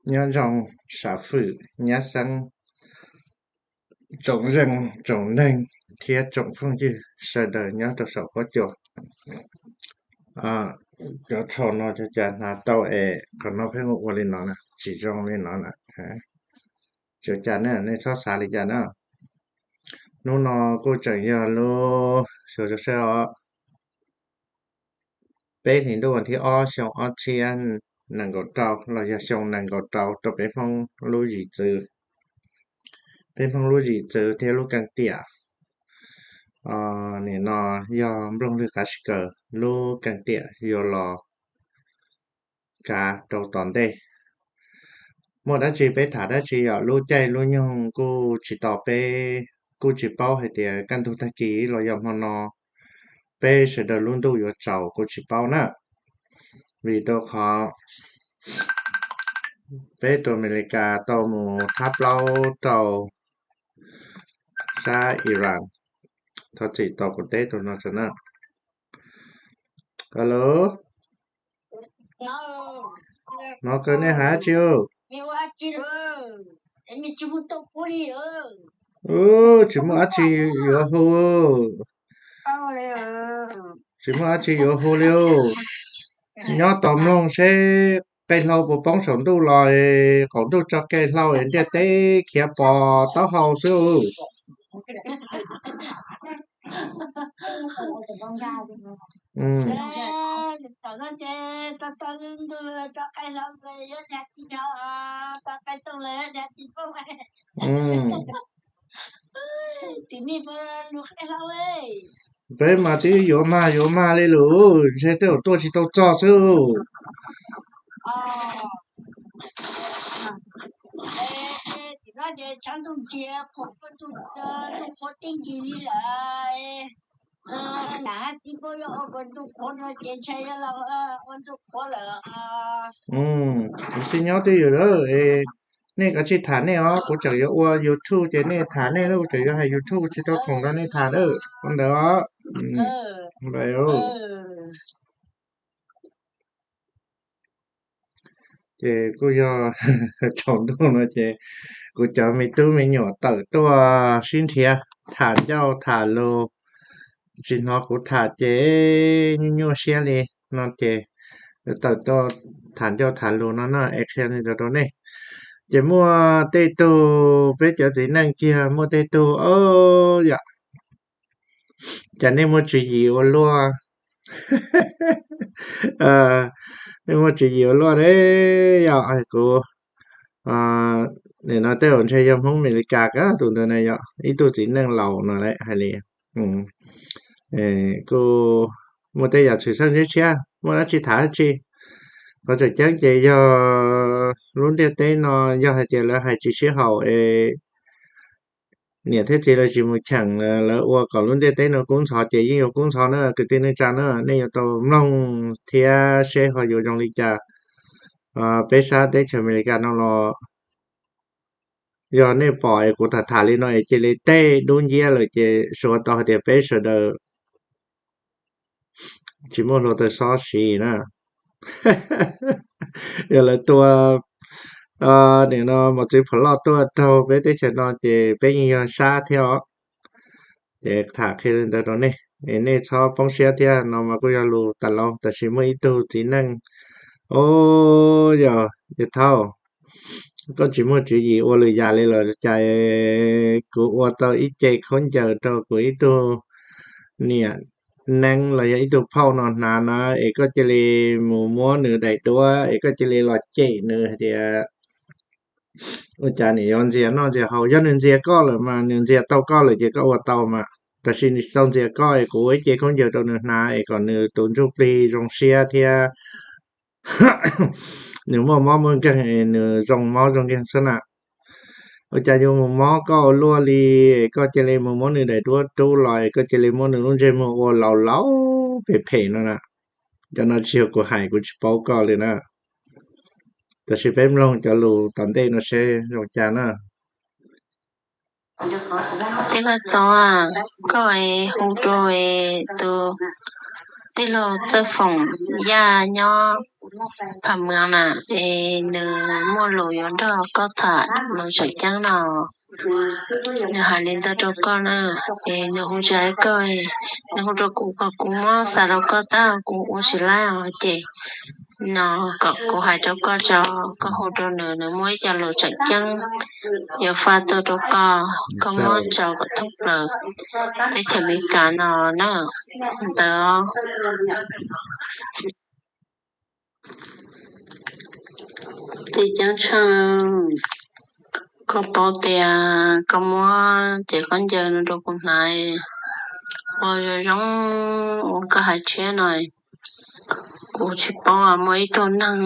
Nyob zoo, sav fwm nyab xeeb, tsoom zeej tsoom neeg thiab tsoom phooj ywg sawv daws nyob rau saum huab cua. Cov tsho no cov cas hnav tau es qhov no pheej ua li no na, tsis zoo li no na. Cov cas ne, nej txhob xav li cas na. Hnub no kuj tseem yog lub xyoo os, peb hlis ntuj vas thib ob xyoo ob txhiab nees nkaum rau los yog xyoo nees nkaum rau rau peb Hmoob lub zim txwv, peb Hmoob lub zim txwv thiab lub keej tiam. Nim no yog nplooj lwg qav tsis kawg, lub keej tiam yuav los kav rau tom ntej. Muaj dab tsi peb tham dab tsi yom, lub caij lub nyoog kuj tsis tos peb, kuj tsis paub hais tias kaj ntug tag kis los yog hmo no peb sawv daws lub ntuj yuav tsaus kuj tsis paub na. Vim rau qhov peb tus Amelikas tau mus thab plaub rau sab Iran. Thov txim tos kuv teb tus no tso na. Alo, hnov kawg, nej hais dab tsi? Tsis muaj dab tsi yuav hu, tsis muaj dab tsi yuav hu li. Nyob tos mloog seb qe hlau puas poob saum ntuj los, qaum ntuj tso qe hlau es ntiaj teb khiav pos taub hau xwb. Peb mas twb yuav mag yuav mag li lawm, ntshe tej zaum tuaj tsis tau txog xwb. Twb nyob twb yog lawm, nej kav tsij tham nej os, kuv tseem yuav ua YouTube ces nej tham nej, kuv tseem yuav hais YouTube tsis tau khoom rau nej tham lawm ua ntawd os. Ces kuj yog tsaus ntuj no ces kuv cov me tub me nyuam tawm tuaj sib nrhiav tham ncauj tham lus, tsis hnov kuv tham ces nyuaj nyuaj siab li no ces tawm tuaj tham ncauj tham lus no no es qhia li ntawd rau nej. Ces muaj tej tug peb cov txiv neej kiag muaj tej tug yom, cas nej muaj tswv yim ua luaj, nej muaj tswv yim ua luaj ne yom. Kuv nim no tej zaum ntshe yog Hmoob Amelikas kawg tus ntawd na yom, ib tug txiv neej laus no lawm hais li. Kuj muaj tej yam txhwm xeeb tshiab tshiab, muaj dab tsi tham dab tsi. Qhov tseem ceeb ces yog lub ntiaj teb no yog hais tias lawv hais tsis sib haum es niam thiab txiv lawv tsis mus cheem, lawv ua kom lub ntiaj teb no kub ntxhov ces yeej yuav kub ntxhov na kwv tij neej tsa na. Nej yuav tau mloog thiab seb ho yuav zoo li cas. Peb sab teb chaws Amelikas no los yog nej pom es kuv tham tham li no es cia li tej dub nciab lawm ces suav tau hais tias peb sawv daws tsis muaj hluav taws xob siv na. Yog lawv tua nim no mos txwv phem loj tuaj raug peb teb chaws no ces peb yeej yog sab thiab os. Ces tham qhia li ntawd rau nej es nej txhob poob siab thiab. No mas kuj yog lus tas laus, tab sis muaj ib tug txiv neej, o, yog yawg Thaub, koj tsis muaj tswv yim ua lwm yam li los cas, kuv ua tau ib ce khaub ncaws rau kuv ib tug niam neeb los yog ib tug phauj no hnav na, es koj cia li mus muab nws daim duab es koj cia li los cem nws hais tias ua cas nws yuav ntxias noj ntxias haus. Yog nws ntxias koj lawm mas nws ntxias tau koj lawm ces koj ua tau mas, tab sis nws tsis tau ntxias koj es kuv ua ib ce khaub ncaws rau nws hnav es kom nws tus ntsuj plig zoo siab thiab nws muaj mob muaj nkeeg es nws zoo mob zoo nkeeg xwb na. Ua cas yuav mus mob koj ua luaj li, es koj cia li mus muab nws daim duab rub los es koj cia li muab nws lub ntsej muag ua laus laus phem phem no na. Cov no tsis yog kuv hais, kuv tsis paub koj li na. Tab sis peb mloog cov lus tom ntej no seb zoo cas na. Tij laug Txoov, koj hu rau tus Tij laug Txawj Foom Yaj nyob Pham Mwas na, es nws muaj lus yuav nrog koj tham lus tseem ceeb no. Nws hais li ntawd rau koj na, es nws hu tsis hais koj, nws hu rau kuv kom kuv muab xa rau koj tab kuv ua tsis laib os ces no kom kuv hais rau koj tso, koj hu rau nws, nws muaj ib co lus tseem ceeb yuav faj tuaj rau koj, koj muab tso kom thoob plaws teb chaws Amelikas no na. Ntawd Tij Ceeb Tsheej, koj paub tias koj muab cev khaub ncaws no rau kuv hnav, ua zoo zoo uas koj hais tshiab no, kuv tsis paub muaj ib tug neeg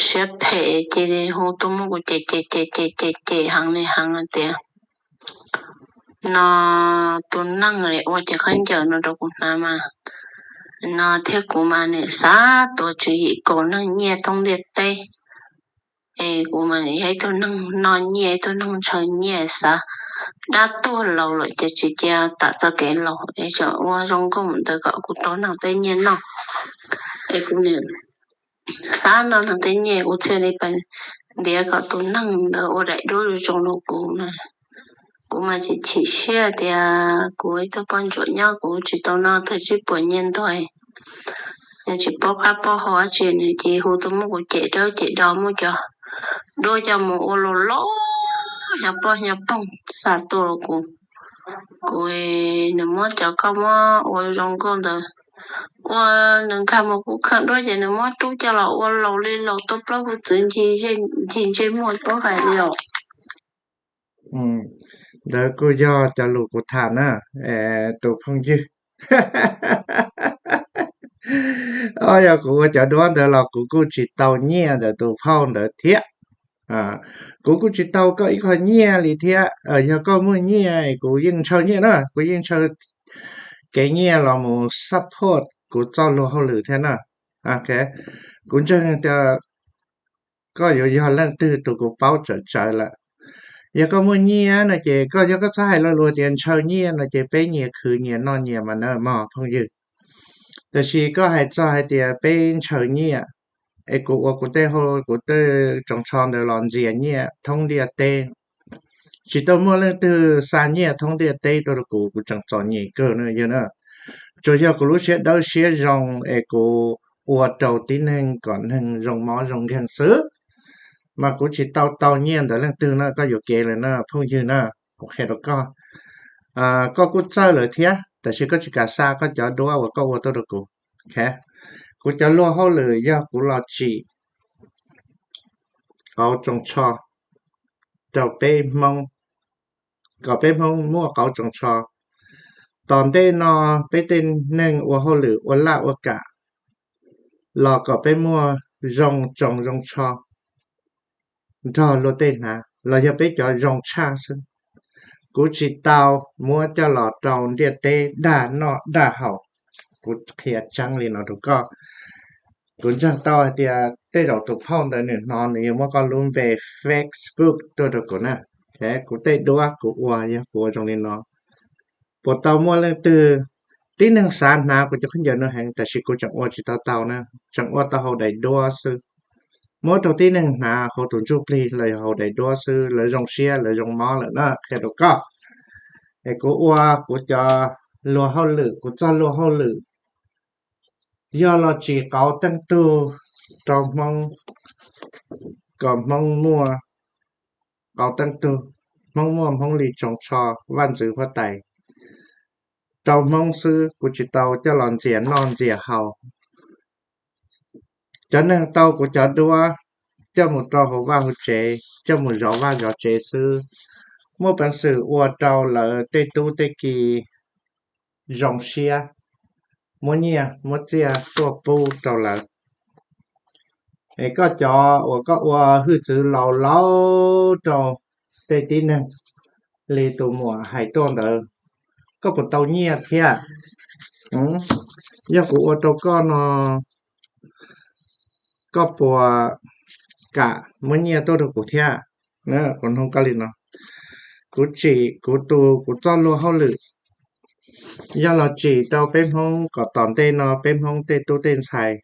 siab phem ces hu tuaj muab kuv cem cem cem cem cem cem heev li heev tias no tus neeg ua cev khaub ncaws no rau kuv hnav mas no thiab kuv mas nim xav tuav tswv yim kaus neeg nyiaj thoob ntiaj teb. Es kuv mas yog ib tug neeg noj nyiaj, ib tug neeg ntshaw nyiaj, xav dab tuag laus lawm ces tsis cia tam txoj kev laus es tseem ua zoo nkauj ntawd kom kuv tau neeg tej nyiaj noj. Es kuv nim xav noj neeg tej nyiaj, kuv thiaj li pais ntiav kom tus neeg ntawd ua daim duab zoo zoo rau kuv na. Kuv mas chim chim siab tias kuv ib tug poj ntsuam nyob kuv tsis tau noj tag tsib puas nyiaj ntuag, nws tsis paub qab paub hau dab tsi, nws ces hu tuaj muab kuv cem dawb cem do, muab cov duab coj mus ua laus laus, nyob poj nyob poog xa tuaj rau kuv. Kuv, nws muab cov koj muab ua zoo nkauj ntawd, ua, nws nkag mus kuv kheem duab ces nws muab rub coj los ua laus li laus tuaj plaub hwj txwv ncig ntsej muag paub hais li os. Ntawd kuj yog cov lus kuv tham na, tus phooj ywg. Yog kuv ua cov duab ntawd los kuv kuj tsis tau nyiaj ntawm tus phauj ntawd thiab. Kuv kuj tsis tau koj ib qho nyiaj li thiab. Yog koj muaj nyiaj kuv yeej ntshaw nyiaj na, kuv yeej ntshaw kev nyiaj los mus support kuv txoj luag hauj lwm thiab na. Kuv ntseeg tias koj yuav yog leej twg tus kuv paub tsawv tsawv lawm. Yog koj muaj nyiaj no ces koj, yog koj txhob hais lo lus tias ntshaw nyiaj no ces peb nyias khwv nyias noj nyias mas na mog phooj ywg. Tab sis koj hais txog hais tias peb ntshaw nyiaj, es kuv ua kuv tej hauj, kuv tej tsoos tsho ntawd los ntxias nyiaj thoob ntiaj teb. Tsis tau muaj leej twg xa nyiaj thoob ntiaj teb tuaj rau kuv, kuv tseem txom nyem kawg na yog na. Tsuas yog kuv lub siab dawb siab zoo es kuv ua rau tib neeg kom neeg zoo mob zoo nkeeg xwb, mas kuv tsis tau tau nyiaj ntawm leej twg na, koj yuam kev lawm na phooj ywg na. Kuv qhia rau koj, koj kuj txawj lawm thiab tab sis koj tsis kam xa koj cov duab uas koj ua tuaj rau kuv. Kuv cov luag hauj lwm yog kuv los tsim qauv tsoos tsho rau peb Hmoob, kom peb Hmoob muaj qauv tsoos tsho. Tom ntej no peb tej neeg ua hauj lwm ua laj ua kam los kom peb muaj zoo tsoos zoo tsho nrog luag tej hnav los yog peb cov zoo tshaj xwb. Kuv tsis tau muab coj los rau ntiaj teb dag noj dag haus. Kuv qhia tseeb li no rau koj. Kuv ntseeg tau hais tias tej zaum tus phauj ntawd nws hnov nws yuav muab koj lub npe Facebook tuaj rau kuv na. Kuv tej duab kuv ua yog kuv ua zoo li no. Puas tau muaj leej twg, tib neeg xav hnav kuv cov khaub ncaws no heev tab sis kuv tseem ua tsis tau tau na, tseem ua tau hauv daim duab xwb. Muab rau tib neeg hnav hauv tus ntsuj plig los yog hauv daim duab xwb, lawv zoo siab lawv zoo mob lawm na, qhia rau koj. Es kuv ua kuv cov luag hauj lwm, kuv txoj luag hauj lwm yog los tsim qauv teej tug rau Hmoob, kom Hmoob muaj qauv teej tug, Hmoob muaj Hmoob li tsoos tsho, vaj ntxwv huab tais rau Hmoob xwb, kuv tsis tau coj los ntxias noj ntxias haus. Cov neeg tau kuv cov duab coj mus rau hauv vaj hauv tsev, coj mus zov vaj zov tsev xwb, muaj peev xwm ua rau lawv tej tub tej ki zoo siab, muab nyiaj muab txiaj tuaj pub rau lawv. Es koj cov uas koj ua hwj txwv laus laus rau tej tib neeg li tus muam hais tuaj ntawd, koj puas tau nyiaj thiab? Yog kuv ua rau koj no, koj puas kam muab nyiaj tuaj rau kuv thiab? Kuv nug koj li no. Kuv tsim kuv tus, kuv txoj luag hauj lwm Yog los tsim rau peb Hmoob kom tom ntej no peb Hmoob tej tub tej ntxhais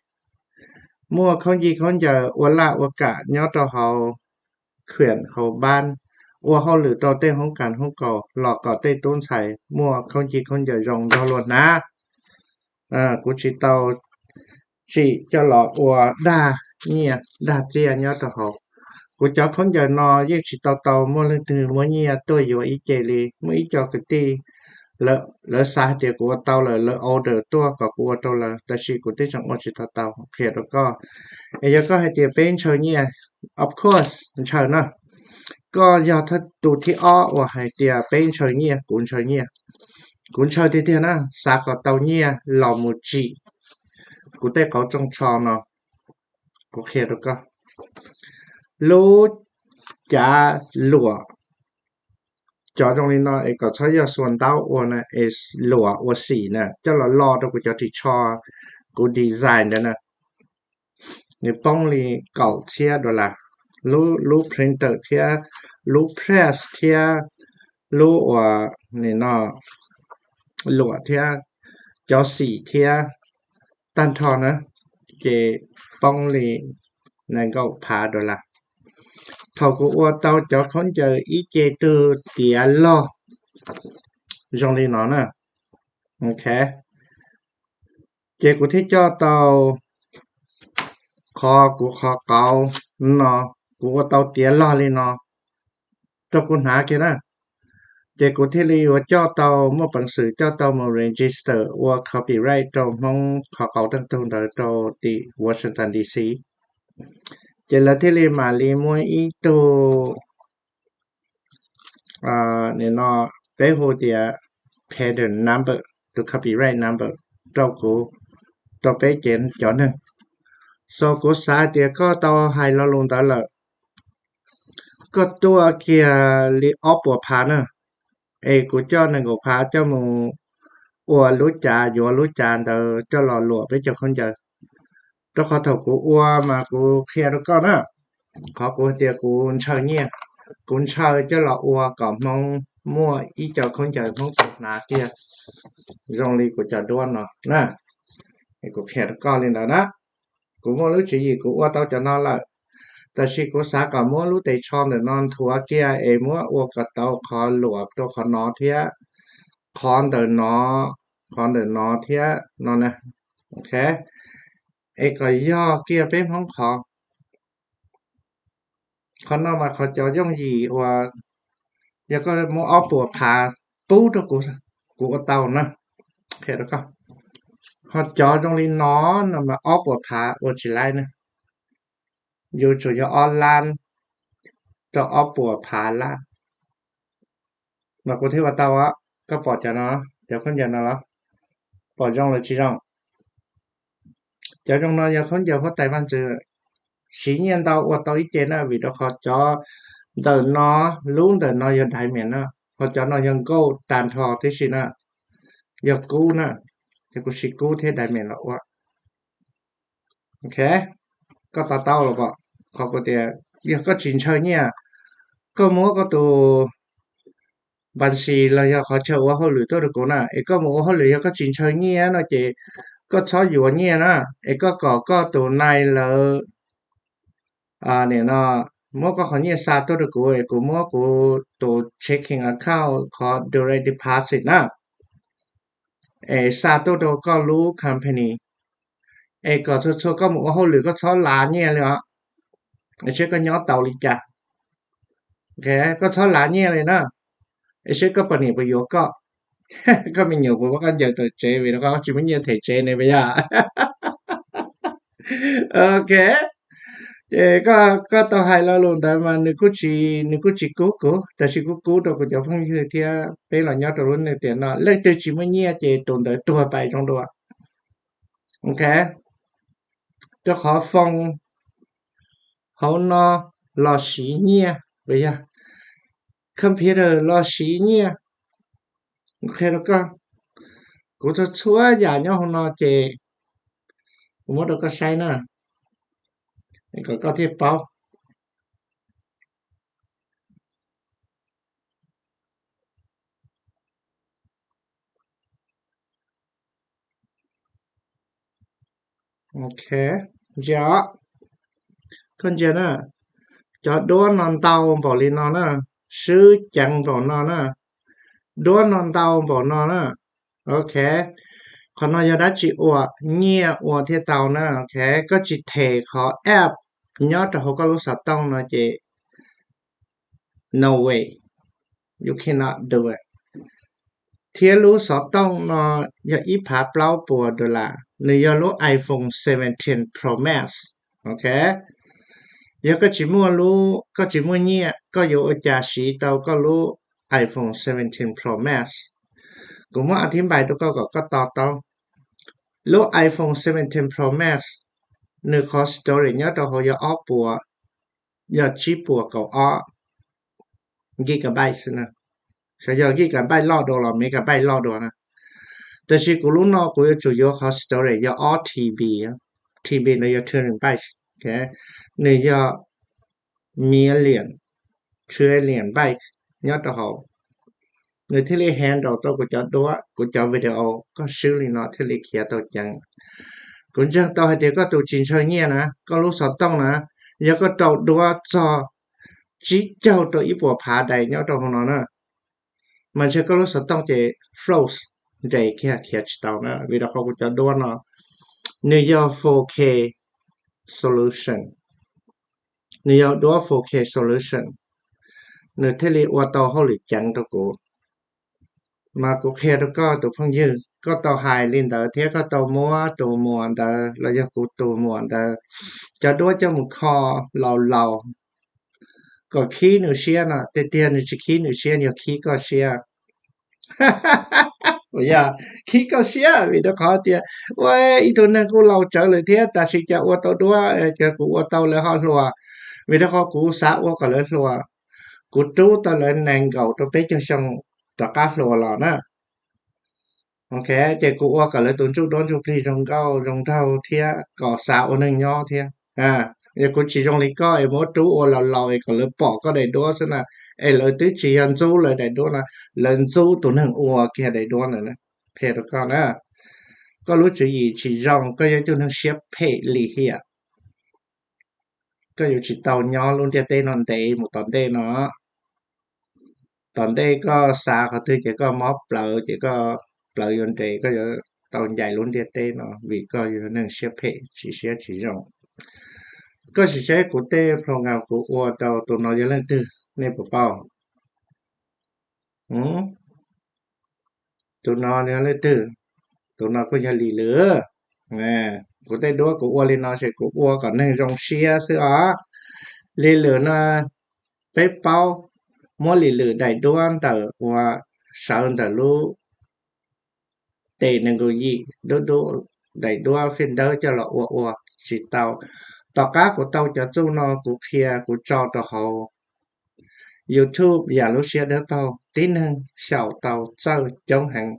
muaj khaub ncaws khaub ncaws ua laj ua kam nyob rau hauv khuam hauv npab, ua hauj lwm rau tej hoob kas hoob kaus los kom tej tub ntxhais muaj khaub ncaws khaub ncaws zoo nrog luag hnav. Kuv tsis tau tsim coj los ua dag nyiaj dag txiaj nyob rau hauv. Kuv cov khaub ncaws no yeej tsis tau tau muaj leej twg muab nyiaj tuaj yuav ib ce li, muaj ib co kwv tij lawv xav hais tias kuv ua tau lawm, lawv order tuaj kom kuv ua rau lawv, tab sis kuv twb tseem ua tsis tau tau, qhia rau koj. Es yog koj hais tias peb ntshaw nyiaj, of course ntshaw na. Koj yog tus thib ob uas hais tias peb ntshaw nyiaj, kuv ntshaw nyiaj. Kuv ntshaw tiag tiag na, xav kom tau nyiaj los mus tsim kuv tej qauv rooj tsho no. Kuv qhia rau koj, lub cav luam cov zoo li no es kom txhob yog xuas ntaub ua na, es luam ua xim na, coj los lo rau kuv cov ris tsho, kuv design ntawd na. Nws poob li kaum txhiab dollar, lub printer thiab lub press thiab lub uas nim no luam thiab cov xim thiab tag nrho na, ces poob li nees nkaum phav dollar. Thaum kuv ua tau cov khaub ncaws ib ce twg tiav log zoo li no na, ok, ces kuv thiaj coj tau qhov kuv qhov qauv no, kuv ua tau tiav log li no rau kuv hnav kiag na. Ces kuv thiaj li yuav coj tau, muaj peev xwm coj tau mus register ua copyright rau Hmoob qhov qauv teej tug ntawd rau tim Washington D C. Ces lawv thiaj li mam li muab ib tug, nim no peb hu tias patent number, tus copyright number rau kuv, rau peb cev cov neeg. So kuv xav tias koj tau hais lo lus ntawd lawm, koj tuaj kiag li ob puas phav na, es kuv coj nees nkaum phav coj mus ua lub cav, yuav lub cav ntawd coj los luam peb cov khaub ncaws. Rau qhov thaum kuv ua mas kuv qhia rau koj na, qhov kuv hais tias kuv ntshaw nyiaj, kuv ntshaw coj los ua kom Hmoob muaj ib co khaub ncaws Hmoob tau hnav kiag zoo li kuv cov duab no na. Kuv qhia rau koj li ntawd na. Kuv muaj lub tswv yim kuv ua tau cov no lawm, tab sis kuv xav kom muab lub tes tsho ntawm no nthuav kiag es muab ua kom tau qhov luam rau qhov no thiab qhov ntawm no, qhov ntawm no thiab no na. Ok, es kom yog kiag peb Hmoob qhov. Qhov no mas qhov cov yooj yim uas yog koj muab ob puas phav pub rau kuv, kuv ua tau na. Qhia rau koj, ho cov zoo li no no mas ob puas phav ua tsis laib na. Yus tsuas yog ob lab rau ob puas phav lab mas kuv thiaj ua tau. Koj pom cov no, cov khaub ncaws no los pom zoo los tsis zoo? Cov zoo no yog khaub ncaws huab tais vaj ntxwv, siv nyiaj ntau ua tau ib ce na, vim rau qhov cov ntawm no, lub ntawm no yog diamond na, ho cov no yog gold tag nrho tib si na, yog kub na, ces kuv siv kub thiab diamond los ua. Ok, koj to taub los pom qhov kuv tias yog koj tsis ntshaw nyiaj, koj muab koj tus npas xis los yog qhov chaw ua hauj lwm tuaj rau kuv na, es koj mus ua hauj lwm, yog koj tsis ntshaw nyiaj no ces koj txhob yuav nyiaj na, es koj kom koj tus nai lawv nim no muab koj qhov nyiaj xa tuaj rau kuv es kuv muab kuv tus checking account qhov direct deposit na, es xa tuaj rau koj lub company, es kom txhua txhua koj mus ua hauj lwm koj txhob lav nyiaj li os, es seb koj nyob tau li cas. Ok, koj txhob lav nyiaj li na, es seb koj poj niam puas yuav koj, koj me nyuam puas muab koj ncaws tawm tsev vim rau qhov koj tsis muaj nyiaj them tsev ne puas yog? Ok, ces koj tau hais lo lus ntawd mas nws kuj tsis, nws kuj tsis kub kuv, tab sis kuj kub rau kuv cov phooj ywg thiab peb los nyob rau lub neej tiam no, leej twg tsis muaj nyiaj ces tus ntawd tuag pais zoo dua. Ok, rau qhov phone hauv no los siv nyiaj, yog computer los siv nyiaj. Qhia rau koj, kuv txhua txhua yam nyob hauv no ces kuv muab rau koj saib na, kom koj thiaj paub. Ok, ntsia os, koj ntsia na, cov duab no ntau npaum li no na, swb ceev npaum no na, duab no ntau npaum no na. Ok, qhov no yog dab tsi ua? Nyiaj ua thiaj tau na. Ok, koj tsis them qhov app nyob rau hauv koj lub xov tooj no ces no way, you cannot do it. Thiab lub xov tooj no yog ib phav plaub puas dollar, nws yog lub iPhone seventeen Pro Max. Ok, yog koj tsis muaj lub, koj tsis muaj nyiaj, koj yuav ua cas siv tau koj lub iPhone seventeen Pro Max? Kuv muab a thib npais rau koj kom koj to taub. Lub iPhone seventeen Pro Max, nws qhov storage nyob rau hauv yog ob puas, yog tsib puas kaum ob gigabyte xwb na. Xyov yog gigabyte loj dua los megabyte loj dua na. Tab sis kuv lub no kuv yuav tsum yuav qhov storage yog ob T B, T B no yog trillion bytes, ok, nws yog million, trillion bytes nyob rau hauv, nws thiaj li handle tau kuv cov duab, kuv cov video koj swb li no thiaj li khiav tau ceev. Kuv ntseeg tau hais tias koj tus tsis ntshaw nyiaj na, koj lub xov tooj na, yog koj rau duab txog tsib caug rau ib puas phav daim nyob rau hauv no na, mas ntshe koj lub xov tooj ces froze, nres kiag khiav tsis tau na, vim rau qhov kuv cov duab no nws yog four K solution, nws yog duab four K solution, nws thiaj li ua tau hauj lwm ceev rau kuv. Mas kuv qhia rau koj tus phooj ywg, koj tau hais li ntawd thiab koj tau muab tus muam ntawd los yog kuv tus muam ntawd cov duab coj mus kho laus laus, kom khib nws siab no, tiag tiag nws tsis khib nws siab, yog khib koj siab. Yog khib koj siab vim rau qhov tias ua ib tug neeg kuj laus tsawv lawm thiab, tab sis cas ua tau duab, cas kuv ua tau lawv ho hluas, vim rau qhov kuv xav ua kom lawv hluas. Kuv rub tau lawv nees nkaum rau peb caug xyoo rov qab hluas los na. Ok, ces kuv ua kom lawv tus ntsuj duab ntsuj plig zoo nkauj zoo nraug thiab kom xav ua neeg nyob thiab. Yog kuv tsis zoo li koj es muab rub ua laus laus es kom lawv pom koj daim duab xwb na, es lawv twb tsis yog ntxub lawv daim duab no, lawv ntxub tus neeg ua kiag daim duab ntawd na. Qhia rau koj na, koj lub tswv yim tsis zoo, koj yog ib tug neeg siab phem lim hiam. Koj yuav tsis tau nyob lub ntiaj teb no ntev mus tom ntej no. Tom ntej koj xav qhov twg ces koj mob plawv ces koj plawv yuav nres, koj yuav tau ncaim lub ntiaj teb no vim koj yog neeg siab phem tsis siab tsis zoo. Koj sim saib kuv tej program kuv ua rau tus no yog leej twg nej puas paub? Tus no yog leej twg? Tus no kuj yog Lis Lwm. Kuv tej duab kuv ua li no ces kuv ua kom neeg zoo siab xwb os. Lis Lwm no peb paub, muab Lis Lwm daim duab ntawm uas sawv ntawm lub tes nees nkaum yim dub dub, daim duab fij dawb coj los ua ua tsis tau. Tom qab kuv tau cov txuj no kuv qhia kuv tso rau hauv YouTube yam lub siab dawb paug, tib neeg xyaum tau txawj coob heev.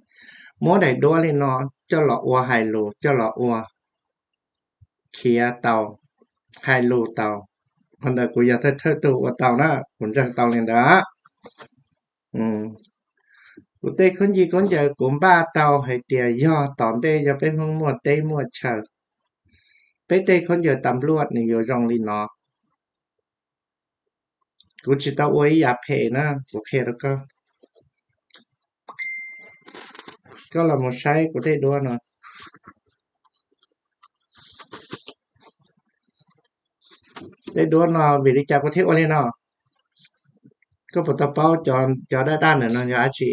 Muab daim duab li no coj los ua hais lus, coj los ua khiav tau, hais lus tau. Qhov ntawd kuv yog thawj thawj tug ua tau na, kuv ntseeg tau li ntawd. Kuv tej khaub ncaws khaub ncaws kuv npaj tau hais tias yog tom ntej yog peb Hmoob muaj teb muaj chaw, peb tej khaub ncaws tas npluaj nws yuav zoo li no. Kuv tsis tau ua ib yam phem na, kuv qhia rau koj. Koj los mus saib kuv tej duab no. Tej duab no vim li cas kuv thiaj ua li no? Koj puas tau paub cov daj daj ntawm no yog dab tsi?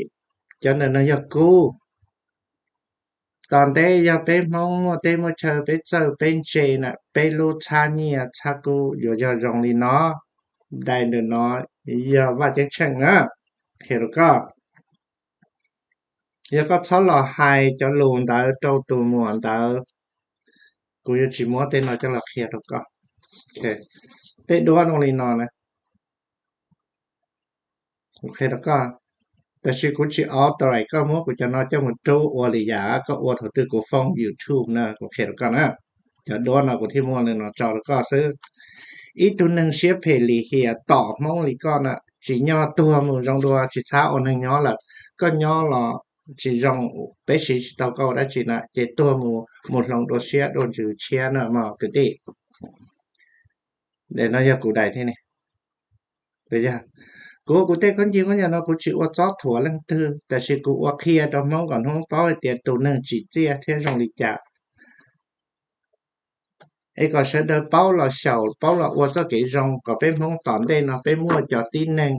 Cov ntawm no yog kub. Tom ntej yog peb Hmoob muaj teb muaj chaw, peb txawj peb ntse na, peb lub txhab nyiaj txhab kub yuav yog zoo li no. Daim ntawm no yog Vaj Ceeb Tsheej na, qhia rau koj. Yog koj txhob los hais cov lus ntawd rau tus muam ntawd, kuv yuav tsis muab tej no coj los qhia rau koj. Tej duab zoo li no na, kuv qhia rau koj, tab sis kuv tsis authorize koj muab kuv cov no coj mus rub ua li yam koj ua thaum twg kuv foob YouTube na, kuv qhia rau koj na. Cov duab no kuv thiaj muaj li no tso rau koj xwb. Ib tug neeg siab phem lim hiam tom Hmoob li koj na, tsim nyog tuag mus zoo dua, tsis txhob ua neeg nyob lawm. Koj nyob los tsis zoo, peb siv tsis tau koj ua dab tsi na ces tuag mus, mus hloov dua siab dua ntsws tshiab na mog kwv tij. Nim no yog kuv daim thiab ne. Kuv, kuv tej khaub ncaws khaub ncaws no kuv tsis ua txob thuam leej twg, tab sis kuv ua qhia rau Hmoob kom Hmoob paub hais tias tus neeg tsim txiaj thiab zoo li cas. Es kom sawv daws paub los xyaum, paub los ua txoj kev zoo, kom peb Hmoob tom ntej no peb muaj cov tib neeg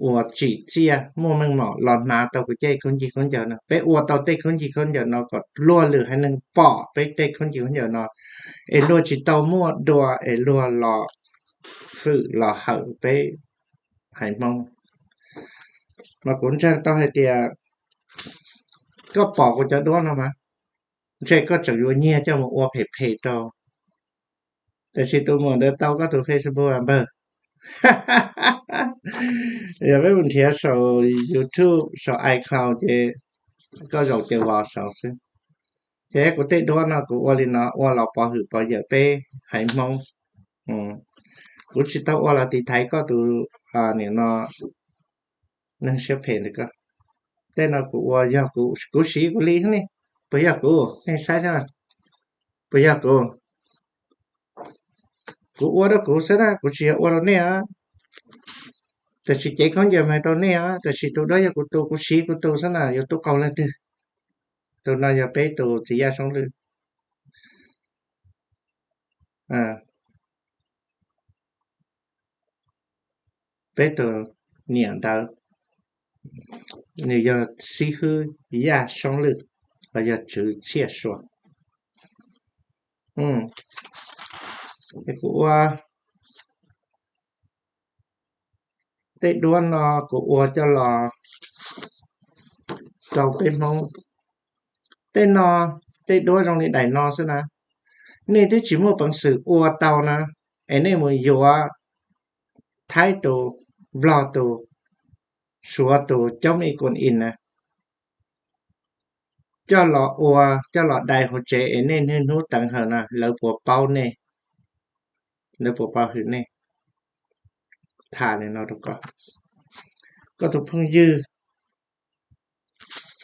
uas tsim txiaj muaj meej mom los hnav tau kuv tej khaub ncaws khaub ncaws no, peb ua tau tej khaub ncaws khaub ncaws no kom luag lwm haiv neeg pom peb tej khaub ncaws khaub ncaws no, es luag tsis tau muaj dua es luag los hwm los hawm peb haiv Hmoob. Mas kuv ntseeg tau hais tias koj pom kuv cov duab no mas ntshe koj tseem yuav nyiag coj mus ua phem phem rau. Tab sis tus muam ntawd tau koj tus Facebook npawg. Yog peb mus nrhiav saum YouTube saum iCloud ces koj zaum ces vos saud xwb. Ces kuv tej duab no kuv ua li no ua los pov hwm pov yawm peb haiv Hmoob. Kuv tsis tau ua los tiv thaiv koj tus, nim no neeg siab phem ntawd ko. Tej no kuv ua yog kuv siv kuv li ne. Puas yog kuv? Nej saib thiab. Puas yog kuv? Kuv ua rau kuv xwb na, kuv tsis yog ua rau nej os. Tab sis cev khaub ncaws mas rau nej os, tab sis tus duab yog kuv tus, kuv siv kuv tus xwb na, yuav tub qaug leej twg. Tus no yog peb tus txiv Yaj Soob Lwj. Peb tus niam ntawd nws yog xib hwb Yaj Soob Lwj los yog Tswv Txhiaj Sua. Kuv ua tej duab no kuv ua coj los rau peb Hmoob. Tej no, tej duab zoo li daim no xwb na, nej twb tsis muaj peev xwm ua tau na, es nej mus yuav Thaib tus, Nplog tus, Suav tus coob ib kuam in na, coj los ua, coj los dai hauv tsev es nej niaj hnub teev hawm na, lawv puas paub nej? Lawv puas pov hwm nej? Tham li no rau koj, koj tus phooj ywg,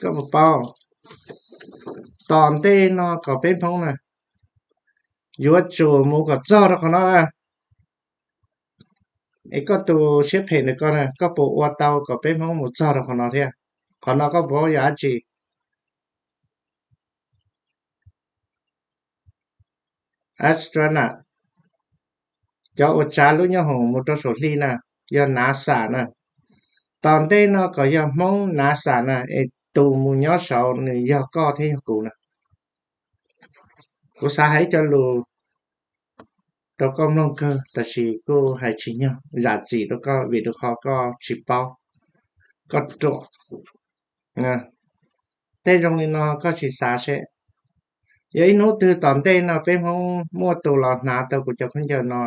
koj puas paub? Tom ntej no kom peb Hmoob na yuav tsum mus kom txog rau qhov no. Es koj tus siab phem ntawm koj na, koj puas ua tau kom peb Hmoob mus txog rau qhov no thiab? Qhov no koj puas paub yog dab tsi? Astronaut, cov uas tsav lub nyooj hoom mus rau saum hli na, yog NASA na. Tom ntej no kom yog Hmoob NASA na, es tus mus nyob saud nws yog koj thiab yog kuv na. Kuv xav hais ib co lus rau koj mloog kawg, tab sis kuj hais tsis nyog, zam txim rau koj vim rau qhov koj tsis paub, koj ruam. Tej zoo li no koj tsis xav seb, yog ib hnub twg tom ntej no peb Hmoob muaj tus los hnav tau kuv cov khaub ncaws no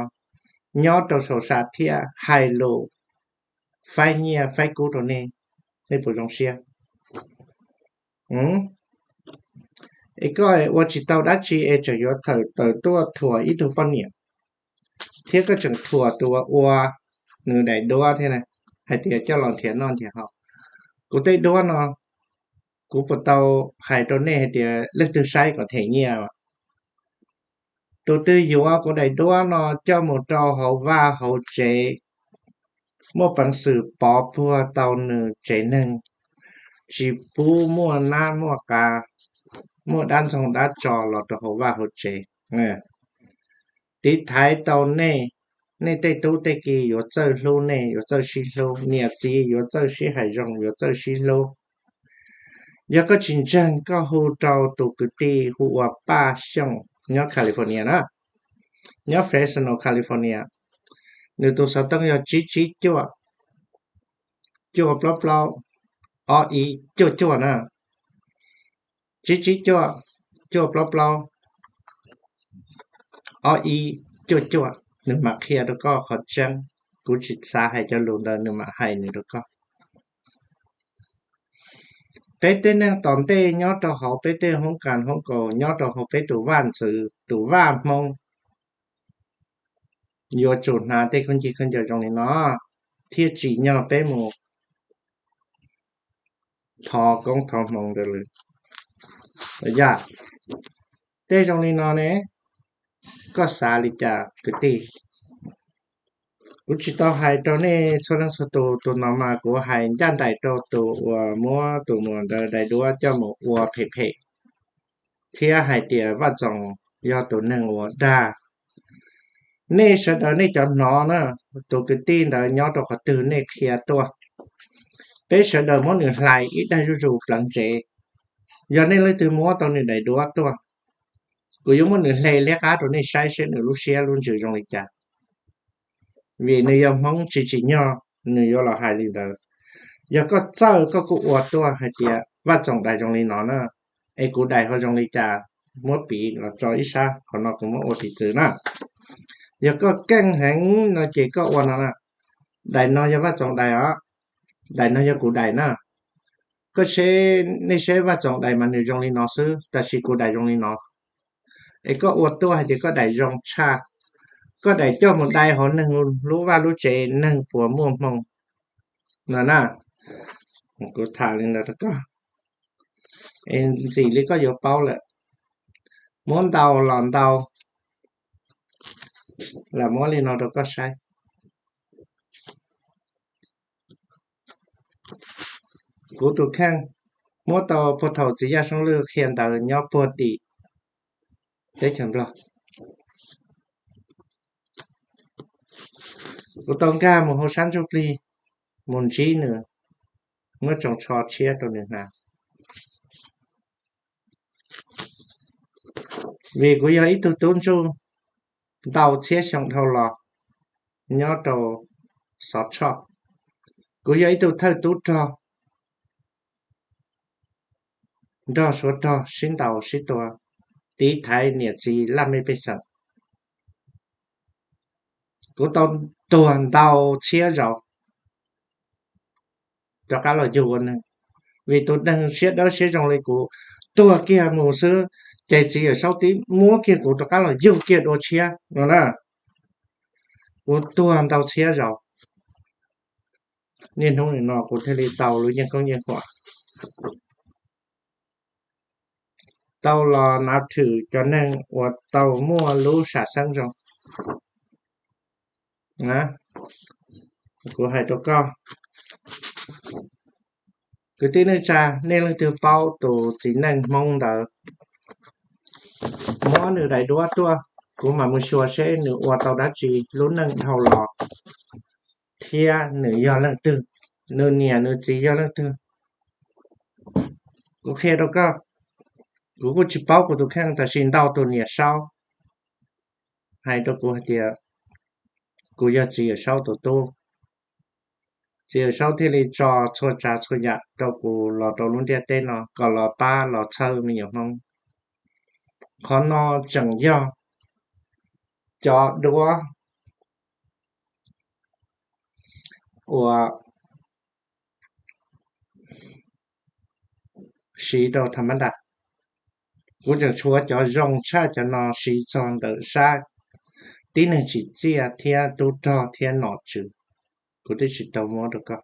nyob rau saum sam thiaj hais lus faib nyiaj faib kub rau nej, nej puas zoo siab? Es koj ua tsis tau dab tsi es tseem yuav thawm tawm tuaj thuam ib tug poj niam, thiab koj tseem thuam tus uas ua nws daim duab thiab na, hais tias coj los nrhiav noj nrhiav haus. Kuv tej duab no, kuv puas tau hais rau nej hais tias leej twg saib kom them nyiaj? Tus twg yuav kuv daim duab no coj mus rau hauv vaj hauv tsev, muaj peev xwm pov puag tau nws tsev neeg, tsis pub muaj nab muaj qa, muaj dab ntxoog dab tso los rau hauv vaj hauv tsev, tiv thaiv tau nej, nej tej tub tej ki yuav txawj hlub nej, yuav txawj sib hlub, niam txiv yuav txawj sib hais zoo, yuav txawj sib hlub. Yog koj tsis ntseeg, koj hu rau tus kwv tij hu ua Paj Xyooj nyob California na, nyob Fresno, California. Nws tus xov tooj yog tsib tsib cuaj, cuaj plaub plaub, ob ib cuaj cuaj na. Tsib tsib cuaj, cuaj plaub plaub, ob ib cuaj cuaj. Nws mam qhia rau koj qhov tseeb. Kuv tsis xav hais cov lus ntawd, nws mam hais nws rau koj. Peb tej neeg tom ntej nyob rau hauv peb tej hoob kas hoob kaus, nyob rau hauv peb tus vaj ntxwv tus vaj Hmoob, yuav tsum hnav tej khaub ncaws khaub ncaws zoo li no thiaj tsim nyog peb mus thov koob thov hmoov rau lawv. Yog tej zoo li no ne, koj xav li cas kwv tij? Kuv tsis tau hais rau nej txhua leej txhua tus, tus no mas kuv hais ncaj nraim rau tus uas muab tus muam ntawd daim duab coj mus ua phem phem thiab hais tias Vaj Txoos yog tus neeg uas dag. Nej sawv daws nej cov hnov na, tus kwv tij ntawd nyob rau qhov twg nej qhia tuaj. Peb sawv daws muab nws hlais ib daig zuj zus pleev tsev. Yog nej leej twg muab tau nws daim duab tuaj, kuv yuav muab nws hle liab qab rau nej saib seb nws lub siab lub ntsws zoo li cas. Vim nws yog Hmoob tsis tsim nyog nws yuav los hais li ntawd. Yog koj txawj koj kuj ua tuaj hais tias Vaj Txoos daim zoo li no na, es kuv daim ho zoo li cas, muab piv los tso ib sab, qhov no kuv muab ua piv txwv na. Yog koj keej heev no ces koj ua no na, daim no yog Vaj Txoos daim os, daim no yog kuv daim na. Koj seb, nej seb Vaj Txoos daim mas nws zoo li no xwb, tab sis kuv daim zoo li no. Es koj ua tuaj hais tias koj daim zoo tshaj, koj daim coj mus dai hauv neeg lub vaj lub tsev neeg puas muaj hmoo no na. Kuv tham li ntawd rau koj, es ntxim li koj yuav paub lawm. Muab ntau los ntau, lam muab li no rau koj saib. Kuv tus kheej muab tau puag thaum txiv yaj Soob Lwj qhia ntawv nyob puag tim teb chaws Nplog. Kuv tau nkag mus hauv sab ntsuj plig mus ntsib nws, muab tsoos tsho tshiab rau nws hnav. Vim kuv yog ib tug tub ntsuj ntau txhiab xyoo dhau los nyob rau Xov Tshoj. Kuv yog ib tug thawj tub rog nrog Suav rog sib ntaus sib tua, tiv thaiv niam txiv laj mej pej xeem. Kuv tau tuag ntau txhiab zaus rov qab los yug ua neeg. Vim tus neeg siab dawb siab zoo li kuv, tuag kiag mus xwb, ces txiv yawm saub tib muab kiag kuv rov qab los yug kiag dua tshiab no na. Kuv tuag ntau txhiab zaus, niaj hnub nim no kuv thiaj li tau lub yeej koob yeej huam, tau los nav thwm cov neeg uas tau muaj lub sam xeeb zoo. Kuv hais rau koj, kwv tij neej tsa, nej leej twg paub tus txiv neej Hmoob ntawd, muab nws daim duab tuaj, kuv mam mus xyuas seb nws ua tau dab tsi lub neej dhau los, thiab nws yog leej twg, nws niam nws txiv yog leej twg. Kuv qhia rau koj, kuv kuj tsis paub kuv tus kheej, tab sis ntau tus niam saub hais rau kuv hais tias kuv yog txiv yawm saub tus tub. Txiv yawm saub thiaj li tso txhua tsav txhua yam rau kuv los rau lub ntiaj teb no kom los pab los txhawb me nyuam Hmoob. Qhov no tseem yog cov duab uas siv rau tham mab nram. Kuv tseem tshuav cov zoo tshaj cov no siv txog ntawm sab tib neeg tsim txiaj thiab tub rog thiab nom tswv. Kuv twb tsis tau muab rau koj.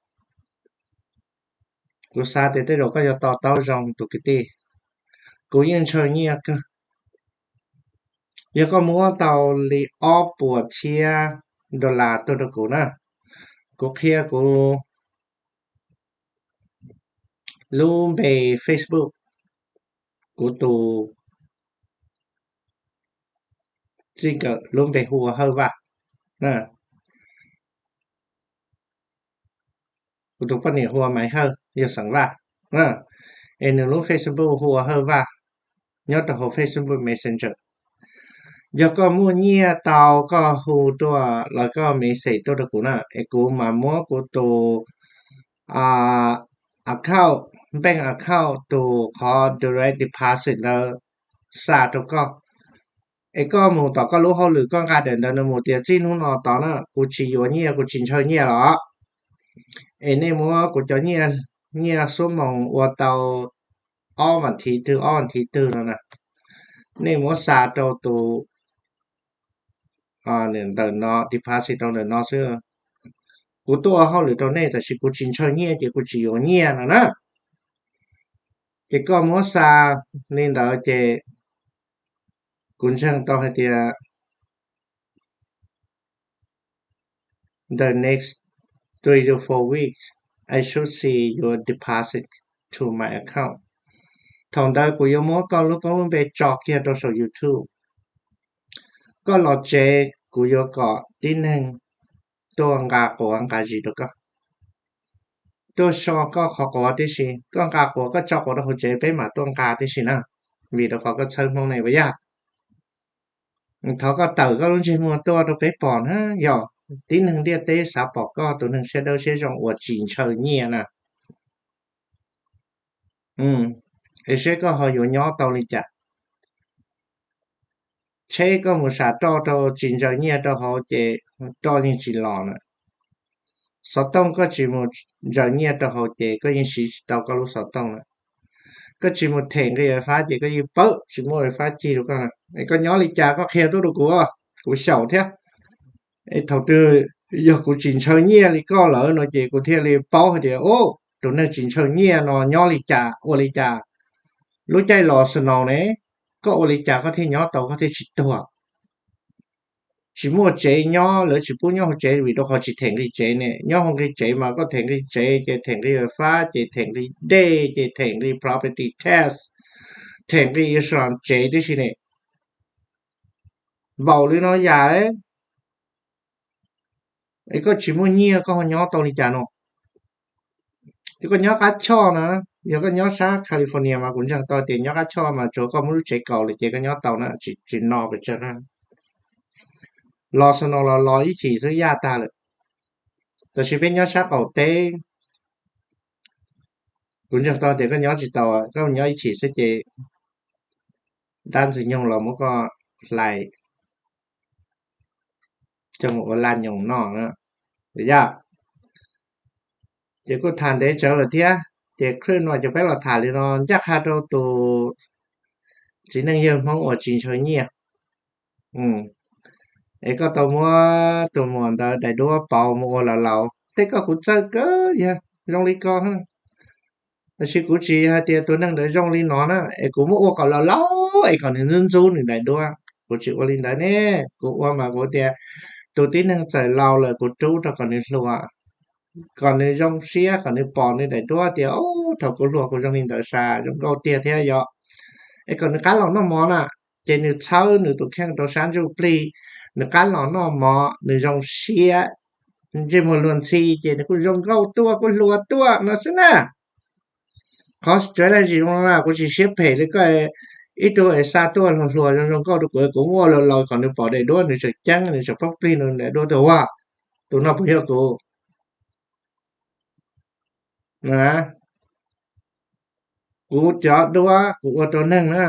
Kuv xav tias tej zaum koj yuav to taub zoo tus kwv tij. Kuv yeej ntshaw nyiaj kawg. Yog koj muab tau li ob puas txhiab dollar tuaj rau kuv na, kuv qhia kuv lub npe Facebook, kuv tus txij nkawm lub npe hu ua Hawj Vaj. Kuv tus poj niam hu ua Maiv Hawj, yog xeem Vaj. Es nws lub Facebook hu ua Hawj Vaj, nyob rau hauv Facebook Messenger. Yog koj muaj nyiaj tau koj hu tuaj los koj message tuaj rau kuv na, es kuv mam muab kuv tus account, bank account, tus qhov direct deposit ntawd xa rau koj. Es koj mus tom koj lub hauj lwm koj nqa daim ntawd no mus tias txij hnub no tod na kuv tsis yuav nyiaj, kuv tsis ntshaw nyiaj los. Es nej muab kuv cov nyiaj xuab moos ua tau ob vas thiv twg ob vas thiv twg no na, nej muab xa rau tus ntawm no, deposit rau ntawm no xwb. Kuv tuaj ua hauj lwm rau nej tab sis kuv tsis ntshaw nyiaj ces kuv tsis yuav nyiaj no na. Ces koj muab xa li ntawd ces kuv ntseeg tau hais tias the next three to four weeks I should see your deposit to my account. Thaum ntawd kuv yuav muab koj lub koob lub npe tso kiag rau saum YouTube. Koj los tsev kuv yuav kom tib neeg tuaj nqa quav nqa zis rau koj, tuaj so koj qhov quav tib si. Koj nqa quav koj tso quav rau hauv tsev peb mam tuaj nqa tib si na, vim rau qhov koj txhawb Hmoob ne puas yog? Thov koj tawm koj lub ntsej muag tuaj rau peb pom na, yog tib neeg ntiaj teb xav pom koj tus neeg siab dawb siab zoo uas tsis ntshaw nyiaj na. Es seb koj ho yuav nyob tau li cas? Tsheb koj mus sam roj rau tsis ntsaws nyiaj rau hauv ces roj yeej tsis los na. Xov tooj koj tsis mus ntsaws nyiaj rau hauv ces koj yeej siv tsis tau koj lub xov tooj na. Koj tsis mus them nqi fab ces koj yeej pawb tsis muaj fab cig rau koj na. Es koj nyob li cas koj qhia tuaj rau kuv, kuv xyaum thiab. Es thaum twg yog kuv tsis ntshaw nyiaj li koj lawm no ces kuv thiaj li paub hais tias, o, tus neeg tsis ntshaw nyiaj no nyob li cas ua li cas. Lub caij los snow ne, koj ua li cas koj thiaj nyob tau koj thiaj tsis tuag? Tsis muaj tsev nyob, lawv tsis pub nyob hauv tsev vim rau qhov tsis them nqi tsev ne. Nyob hauv nqi tsev mas koj them nqi tsev ces them nqi fab ces them nqi dej ces them nqi property tax, them nqi insurance tsev tib si ne. Npaum li no yam, es koj tsis muaj nyiaj koj ho nyob tau li cas no? Ces koj nyob qab choj na, yog koj nyob sab California mas kuv ntseeg tau tias nyob qab choj mas tsuav koj muab lub tsev kaus lawm ces koj nyob tau na, tsis no pes tsawg na. Los snow los los ib chim xwb yaj tag lawm. Tab sis peb nyob sab qaum teb, kuv ntseeg tau tias koj nyob tsis tau, koj nyob ib chim xwb ces dab ntxwg nyoog los muab koj hlais coj mus ua laj nyoos noj na. Yog, ces kuj tham ntev tsawv lawm thiab, ces clip no ces peb los tham li no ncaj qha rau tus txiv neej yawg Hmoob uas tsis ntshaw nyiaj. Es koj tau muab tus muam ntawd daim duab pauv mus ua laus laus, tej koj kuv txawj kawg yog zoo li ko. Tab sis kuv tsis hais tias tus neeg ntawd zoo li no na, es kuv muab ua kom laus laus es kom nws ntxub ntxub nws daim duab. Kuv tsis ua li ntawd ne, kuv ua mas kuv tias tus tib neeg txawm laus lawm kuv rub rau kom nws hluas, kom nws zoo siab, kom nws pom nws daim duab tias, o, thaum kuv hluas kuv zoo li ntawd sas zoo nkauj tiag thiab yom. Es kom nws qab los noj mov na, ces nws txhawb nws tus kheej rau sab ntsuj plig, nws qab los noj mov nws zoo siab, ntsej muag luag ntxhi ces nws kuj zoo nkauj tuaj kuj hluas tuaj no xwb na. Qhov strategy zoo no na kuv tsis siab phem li koj, ib tug es xa tuaj hluas hluas zoo zoo nkauj rau kuv, kuv muab ua laus laus kom nws pom daim duab nws tseem ceeb nws tseem poob plig nws daim duab tias, ua, tus no puas yog kuv? Kuv cov duab kuv ua rau neeg na,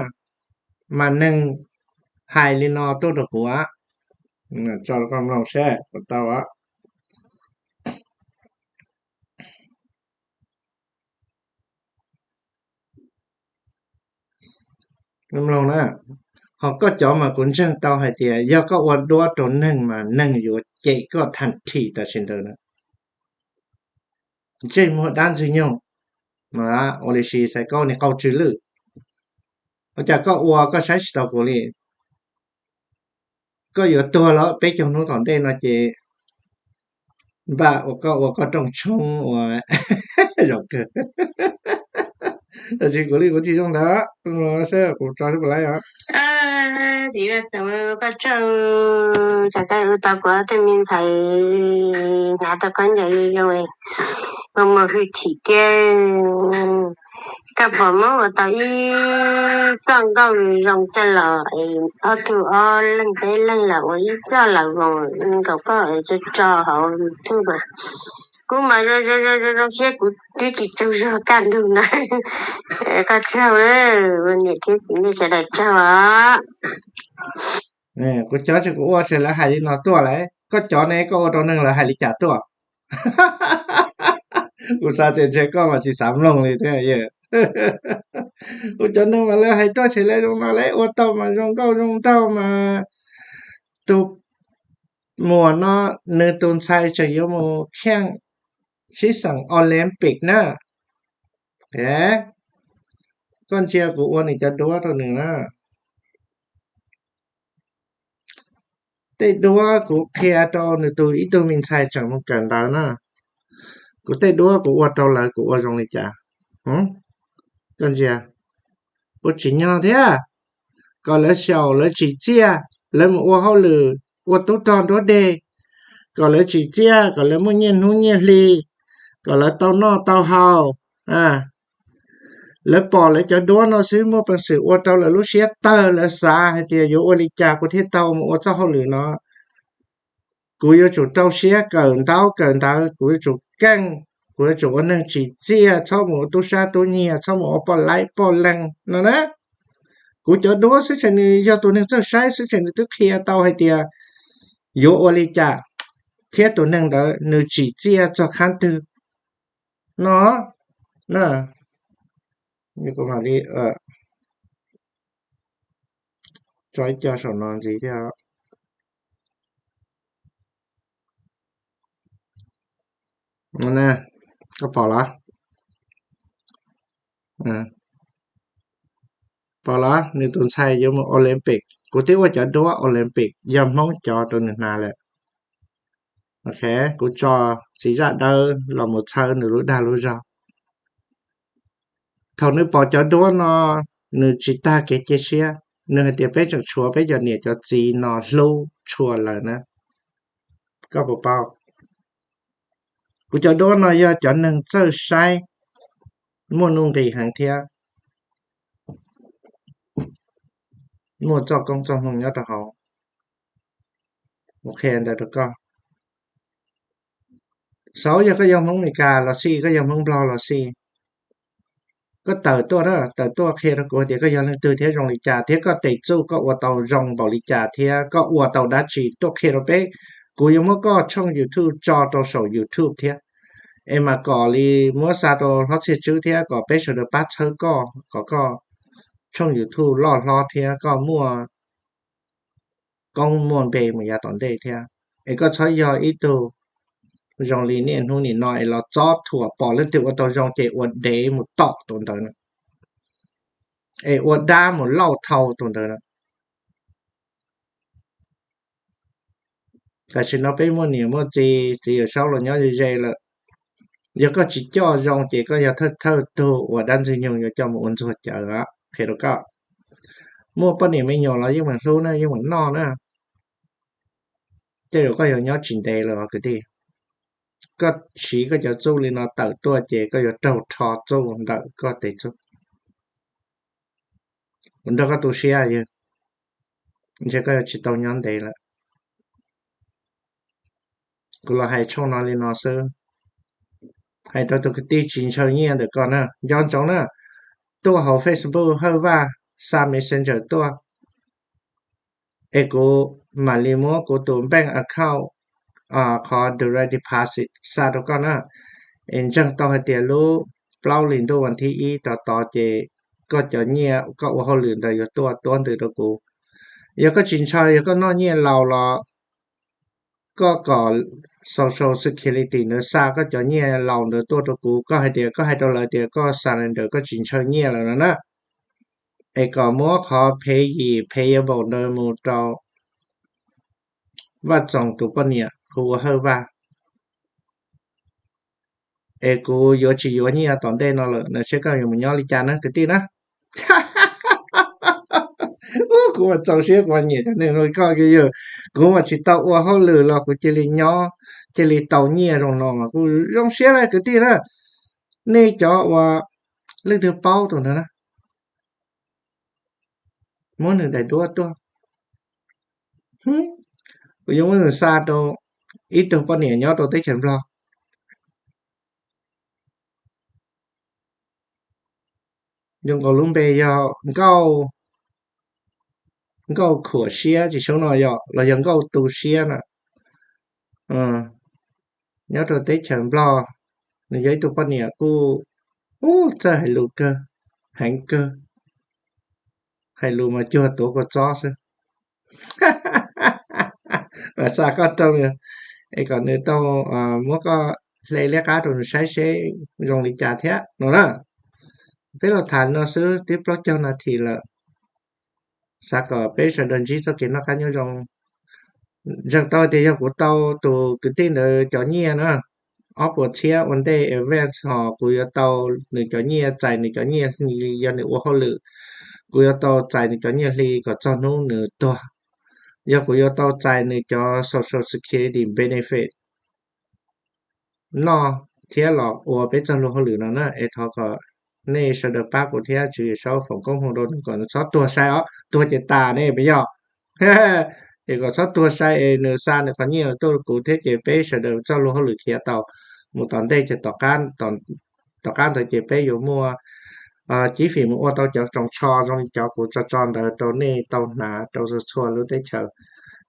mas neeg hais li no tuaj rau kuv, tso rau koj mloog seb puas tau. Mloog na, ho koj cov mas kuv ntseeg tau hais tias yog koj ua duab rau neeg mas neeg yuav cem koj thaj thim tam sim ntawd na. Ntsej muag dab ntxwg nyoog, ua li si xaiv kaub ni qauj tsw lwj. Ua cas koj ua koj saib tsis taus kuv li? Koj yuav tuag los peb caug hnub tom ntej no ces npaj ua koj ua koj rooj tshoob ua zaum kawg. Tab sis kuv li kuv tsis zoo ntawd, saib kuv tso xwb puas laib os. Koj tsaug, tau kuv tej me ntxhais hnav tau khaub ncaws zoo zoo, mus hwj chim tiag. Koj puas muab ua tau ib txoj nkauj zoo zoo coj los es ob tug ob leeg peb leeg los ua ib txoj lawm voos nkaus koj es tso tso hauv YouTube mas. Kuv mas zoo zoo zoo zoo siab kuv twb tsis tsaug zog kaj ntug na. Koj tsaug, ua niam thiab txiv nej sawv daws tsaug os. Kuv cov tsis kuv ua ces lawv hais li no tuaj lawm, koj cov ne koj ua rau neeg lawv hais li cas tuaj? Kuv xav tias ntshe koj mas tsis xav mloog li thiab. Kuv cov neeg mas lawv hais tuaj ces lawv zoo no lawv ua tau mas zoo nkauj zoo nraug mas. Tus muam no nws tus ntxhais tseem yuav mus kheej sib xeem Olympic na. Koj ntsia kuv ua nws cov duab rau nws na. Tej duab kuv qhia rau nws tus ib tug me ntxhais tseem mus kawm ntawv na. Kuv tej duab kuv ua rau lawv kuv ua zoo li cas? Koj ntsia, ua tsis nyog thiab. Kom lawv xyaum lawv tsim txiaj, lawv mus ua hauj lwm, ua tub rog nruab deg, kom lawv tsim txiaj, kom lawv muaj nyiaj hnub nyiaj hli, kom lawv tau noj tau haus. Lawv pom lawv cov duab no xwb muaj peev xwm ua rau lawv lub siab tawg, lawv xav hais tias yuav ua li cas kuv thiaj tau mus ua txoj hauj lwm no. Kuv yuav tsum rau siab kawm ntaub kawm ntawv, kuv yuav tsum keej, kuv yuav tsum ua neeg tsim txiaj, txhob mus ua tub sab tub nyiag, txhob mus ua poj laib poj leeg no na. Kuv cov duab xwb ces nws yog tus neeg txawj saib xwb ces nws twb qhia tau hais tias yuav ua li cas thiab tus neeg ntawd nws tsim txiaj txog qhab twg no na. Tso ib co saum no ntxiv thiab. Koj pom los? Pom los, nws tus ntxhais yuav mus Olympic, kuv twb ua cov duab Olympic yog Hmoob cov rau nws hnav lawm. Ok, kuv tso txiv zaj dawb los mus txhawb nws lub dag lub zog. Thaum nws pom cov duab no, nws tsis tag kev cia siab, nws hais tias peb tseem tshuav peb cov niam cov txiv no hlub tshua lawm na. Koj puas paub? Kuv cov duab no yog cov neeg txawj saib, muaj nuj nqis heev thiab muaj txoj koob txoj hmoo nyob rau hauv. Ua qhia ntawd rau koj. Saub, yog koj yog Hmoob Meskas los xij, koj yog Hmoob Nplog los xij, koj tawm tuaj na, tawm tuaj qhia rau kuv tias koj yog leej twg thiab zoo li cas thiab koj tes txuj koj ua tau zoo npaum li cas thiab koj ua tau dab tsi tuaj qhia rau peb. Kuv yuav muab koj tshooj YouTube tso rau saum YouTube thiab, es mas kom li muab xa rau hlob Txhiaj Tswb thiab kom peb sawv daws pab txhawb koj kom koj tshooj YouTube loj hlob thiab koj muaj koob muaj npe mus yav tom ntej thiab. Es koj txhob yog ib tug zoo li niaj hnub nim no es los txob thuam pom leej twg ua tau zoo ces ua dev mus tom tus ntawd na, es ua dab mus lauj thau tus ntawd na. Tam sim no peb muaj niam muaj txiv, txiv yawm saub los nyob ze ze lawm. Yog koj tsis coj zoo ces koj yog thawj thawj tug uas dab Ntxwg Nyoog yuav coj mus ua ntxuag cawv. Qhia rau koj, muaj poj niam me nyuam los yeej meem hlub na, yeej meem noj na. Tej zaum koj yuav nyob tsis ntev lawm os kwv tij. Koj siv koj cov txuj li no tawm tuaj ces koj yuav raug rho txuj ntawm koj tes txuj. Kuv nrog koj tu siab yog, ntshe koj yuav tsis tau nyob ntev lawm. Kuv los hais tshooj no li no xwb, hais rau tus kwv tij tsis ntshaw nyiaj ntawm koj na, nco ntsoov na, tuaj hauv Facebook Hawj Vaj, xa Messenger tuaj, es kuv mam li muab kuv tus bank account qhov direct deposit xa rau koj na. Es ntseeg tau hais tias lub plaub hlis ntuj vas thib ib rov tod ces koj cov nyiaj koj ua hauj lwm ntawd yuav tuaj tuab ntws rau kuv. Yog koj tsis ntshaw, yog koj noj nyiaj laus los koj kom Social Security ntawd xa koj cov nyiaj laus ntawd tuaj rau kuv, koj hais tias, koj hais rau lawv tias koj surrender, koj tsis ntshaw nyiaj lawm no na. Es kom muab qhov phe yim phe yab vaum ntawd mus rau Vaj Txoos tus poj niam hu ua Hawj Vaj. Es kuv yuav tsis yuav nyiaj tom ntej no lawm na, seb koj yuav mus nyob li cas na kwv tij na. Kuv mas txaus siab, kuv mas nyiam cov neeg zoo li koj kiag yog. Kuv mas tsis tau ua hauj lwm los kuv cia li nyob, cia li tau nyiaj zoo no mas kuv zoo siab lawm kwv tij na. Nej cov uas leej twg paub tus ntawd na, muab nws daim duab tuaj. Kuv yuav muab nws xa rau ib tug poj niam nyob rau teb chaws Nplog. Zoo nkaus lub npe yog Nkauj, Nkauj Khuam Siab tsis sub no yom, los yog Nkauj Tu Siab na. Nyob rau teb chaws Nplog, nws yog ib tug poj niam kuj, ub, txawj hais lus kawg, heev kawg, hais lus mas cuag tuav kua txob xwb. Xa koj rau, es kom nws tau muab koj hle liab qab rau nws saib seb zoo li cas thiab no na. Peb los tham no xwb twb plaub caug nas this lawm. Xav kom peb sawv daws ntsib txoj kev noj qab nyob zoo. Ntseeg tau tias yog kuv tau tus kwv tij ntawd cov nyiaj na, ob puas txhiab ua ntej advance ho kuv yuav tau nws cov nyiaj, txais nws cov nyiaj hli, yog nws ua hauj lwm, kuv yuav tau txais nws cov nyiaj hli kom txog hnub nws tuag. Yog kuv yuav tau txais nws cov social security benefit noj thiab los ua peb txoj hlua hauj lwm no na. Es thov kom nej sawv daws pab kuv thiab Tswv Yexus foom koob hmoov rau nws kom nws txhob tuag sai os, tuag ces tas ne puas yog? Es kom txhob tuag sai es nws xa nws qhov nyiaj tuaj rau kuv thiab ces peb sawv daws txoj hlua hauj lwm khiav tau mus tom ntej ces tom qab ntawd ces peb yuav muaj cib fim mus ua tau cov tsoos tsho zoo li cov kuv tso tso ntawd rau nej tau hnav rau txhua txhua lub teb chaws.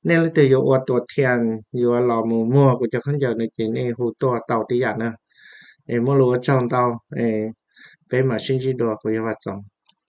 Nej leej twg yuav ua tuam thiam yuav los mus muag kuv cov khaub ncaws no ces nej hu tuaj tau tib yam na. Es muaj lus ua tsaug ntau, peb mam sib ntsib dua, kuv yog Vaj Txoov.